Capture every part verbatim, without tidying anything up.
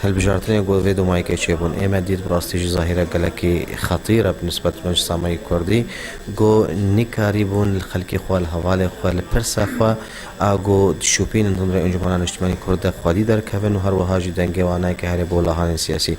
Hilbijartinê ku vê domayekê çêbûn, ê me dît bi rastî jî zahîre gelekî xetîr e bi nisbet meclisa me yê kurdî, ku nikarîbûn li xelkê xwe, li hevalê xwe, li pirsa xwe, a ku dişopînin hundirê Encûmena Niştimanî Kurd de xwedî derkevin û her wiha jî dengê wan nayê ke herê bo lahanên siyasî.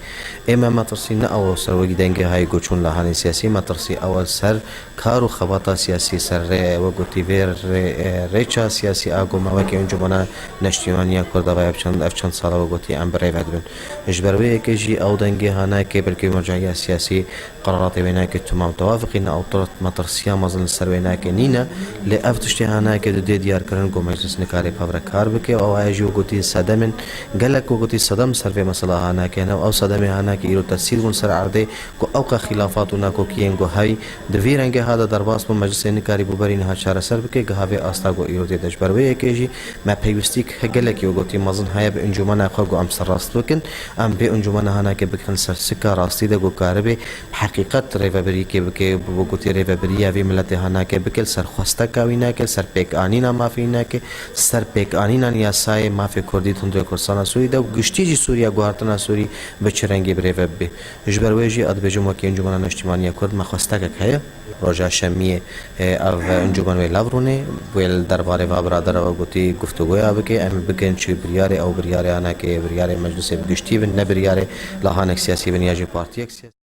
Ê me metirsî ne ew serwekî dengê hayê ku çûn lahanên siyasî, metirsî ew e ser kar û xebata siyasî, ser rê, we gotî vê rê-, rêça siyasî a ku me wekî Encûmena Neştîmaniya Kurd de ev çend, ev çend sala we gotî em bi rê ve dibin. Ji ber wê yekê jî ew dengê hanayekê belkî mercehiya siyasî qeraratê wê nayekê temam tewafiqî ne, ew tir-, metirsiya mezin li ser wê nayekê nîne, lê ev tiştê hanayekê didê diyarkirin ku meclis nikarê bi hev re kar bike û ew heye jî we gotî sedemên gelek we gotî sedem ser vê mesela hanayekê hene û ew sedemê hanayekê îro tesîr bûn ser erdê ku ewqe xîlafat û nakokiyên ku hey di vî rengê ha de derbas bûn, meclisê nikarîbû berî niha çareser bike, giha vê asta ku îro tê de. Ji ber wê yekê jî me peywistîk gelekî we gotî mezin heye bi encûmena xwe ku em serrast bikin, em bê encûmena hanake bikin ser sika rastî de ku karibe bi heqîqet rêvebirîkê bike, bi we gotî rêvebiriya vî miletê hanake bike, li ser xwesteka wî nake, li ser pêkanîna mafê wî nake, li ser pêkanîna yasayê mafê kurdî di hundirê Kurdistana Sûrî de û giştî jî Sûriya guhartina Sûrî bi çi rengî bi rêve bibe. Ji ber wê jî ez dibêjim wekî Encûmena Neştîmaniya Kurd me xwestekek heye. Roja şemiyê, e, ev encûmen wê lev rûnê, wê li derbarê va biradera we gotî guftûgoya bike, em ê bikin çi biryarê, ew biryarê hanake, biryarê meclisê bi giştî bin, ne biryarê lahanek siyasî bin ya jî partiyek siyasî.